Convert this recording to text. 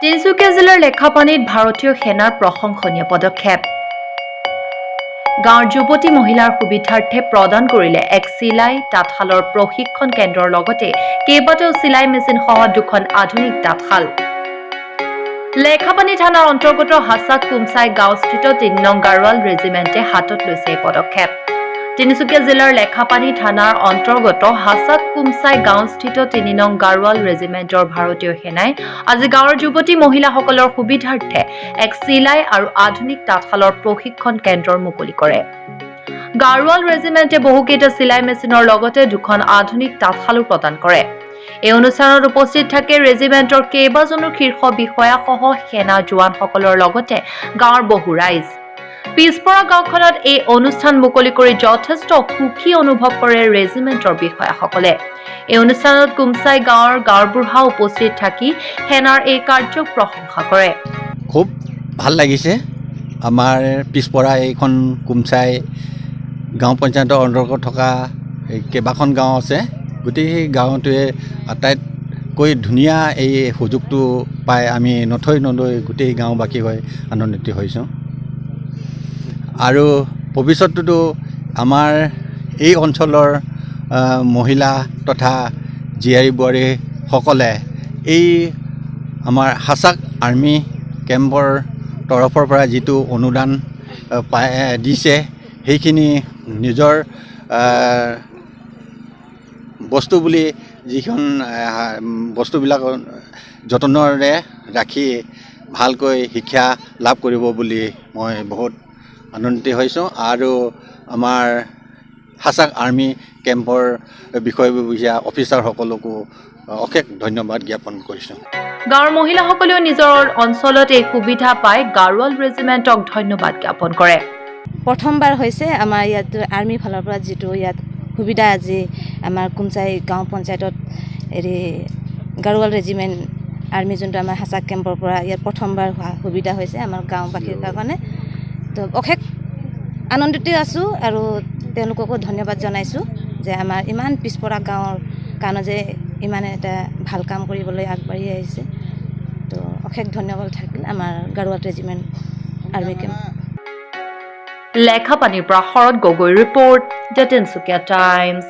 তিনিচুকীয়া জিলাৰ লেখাপানীত ভাৰতীয় সেনাৰ প্ৰশংসনীয় পদক্ষেপ। গাঁৱৰ যুৱতী মহিলাৰ সুবিধাৰ্থে প্ৰদান কৰিলে এক চিলাই তাঁতশালৰ প্ৰশিক্ষণ কেন্দ্ৰৰ লগতে কেইবাটাও চিলাই মেচিনসহ দুখন আধুনিক তাঁতশাল। লেখাপানী থানাৰ অন্তৰ্গত হাচাক কুমচাই গাঁওস্থিত 3 নং গাৰোৱাল ৰেজিমেণ্টে হাতত লৈছে এই পদক্ষেপ। তিনিচুকীয়া জিলাৰ লেখাপানী থানাৰ অন্তৰ্গত হাচাক কুমচাই গাঁওস্থিত 3 নং গাৰোৱাল ৰেজিমেণ্টৰ ভাৰতীয় সেনাই আজি গাঁৱৰ যুৱতী মহিলাসকলৰ সুবিধাৰ্থে এক চিলাই আৰু আধুনিক তাঁতশালৰ প্ৰশিক্ষণ কেন্দ্ৰৰ মুকলি কৰে। গাৰোৱাল ৰেজিমেণ্টে বহুকেইটা চিলাই মেচিনৰ লগতে দুখন আধুনিক তাঁতশালো প্ৰদান কৰে। এই অনুষ্ঠানত উপস্থিত থাকে ৰেজিমেণ্টৰ কেইবাজনো শীৰ্ষ বিষয়াসহ সেনা জোৱানসকলৰ লগতে গাঁৱৰ বহু ৰাইজ। পিছপৰা গাঁওখনত এই অনুষ্ঠান মুকলি কৰি যথেষ্ট সুখী অনুভৱ কৰে ৰেজিমেণ্টৰ বিষয়াসকলে। এই অনুষ্ঠানত কুমচাই গাঁৱৰ গাঁওবুঢ়া উপস্থিত থাকি সেনাৰ এই কাৰ্যক প্ৰশংসা কৰে। খুব ভাল লাগিছে। আমাৰ পিছপৰা এইখন কুমচাই গাঁও পঞ্চায়তৰ অন্তৰ্গত থকা এই কেইবাখন গাঁও আছে। গোটেই গাঁওটোৱে আটাইতকৈ ধুনীয়া এই সুযোগটো পাই আমি নথৈ নদৈ গোটেই গাঁওবাসী হৈ আনন্দিত হৈছোঁ। আৰু ভৱিষ্যতটোতো আমাৰ এই অঞ্চলৰ মহিলা তথা জীয়াৰী বোৱাৰীসকলে এই আমাৰ হাচাক আৰ্মি কেম্পৰ তৰফৰ পৰা যিটো অনুদান পাই দিছে, সেইখিনি নিজৰ বস্তু বুলি যিখন বস্তুবিলাক যতনেৰে ৰাখি ভালকৈ শিক্ষা লাভ কৰিব বুলি মই বহুত আনন্দিত হৈছোঁ আৰু আমাৰ হাচাক আৰ্মি কেম্পৰ বিষয়ববীয়া অফিচাৰসকলকো অশেষ ধন্যবাদ জ্ঞাপন কৰিছোঁ। গাঁৱৰ মহিলাসকলেও নিজৰ অঞ্চলত এই সুবিধা পাই গাৰোৱাল ৰেজিমেণ্টক ধন্যবাদ জ্ঞাপন কৰে। প্ৰথমবাৰ হৈছে আমাৰ ইয়াত আৰ্মিৰ ফালৰ পৰা যিটো ইয়াত সুবিধা আজি আমাৰ কুমচাই গাঁও পঞ্চায়তত হেৰি গাৰোৱাল ৰেজিমেণ্ট আৰ্মি যোনটো আমাৰ হাচাক কেম্পৰ পৰা ইয়াত প্ৰথমবাৰ হোৱা সুবিধা হৈছে আমাৰ গাঁওবাসীৰ কাৰণে। তো অশেষ আনন্দিত আছোঁ আৰু তেওঁলোককো ধন্যবাদ জনাইছোঁ যে আমাৰ ইমান পিছপৰা গাঁৱৰ কাৰণে যে ইমান এটা ভাল কাম কৰিবলৈ আগবাঢ়ি আহিছে। তো অশেষ ধন্যবাদ থাকিল আমাৰ গাৰোৱাল ৰেজিমেণ্ট আৰ্মি কেম্প। লেখাপানীৰ পৰা শৰৎ গগৈৰ ৰিপৰ্ট, the Tinsukia times.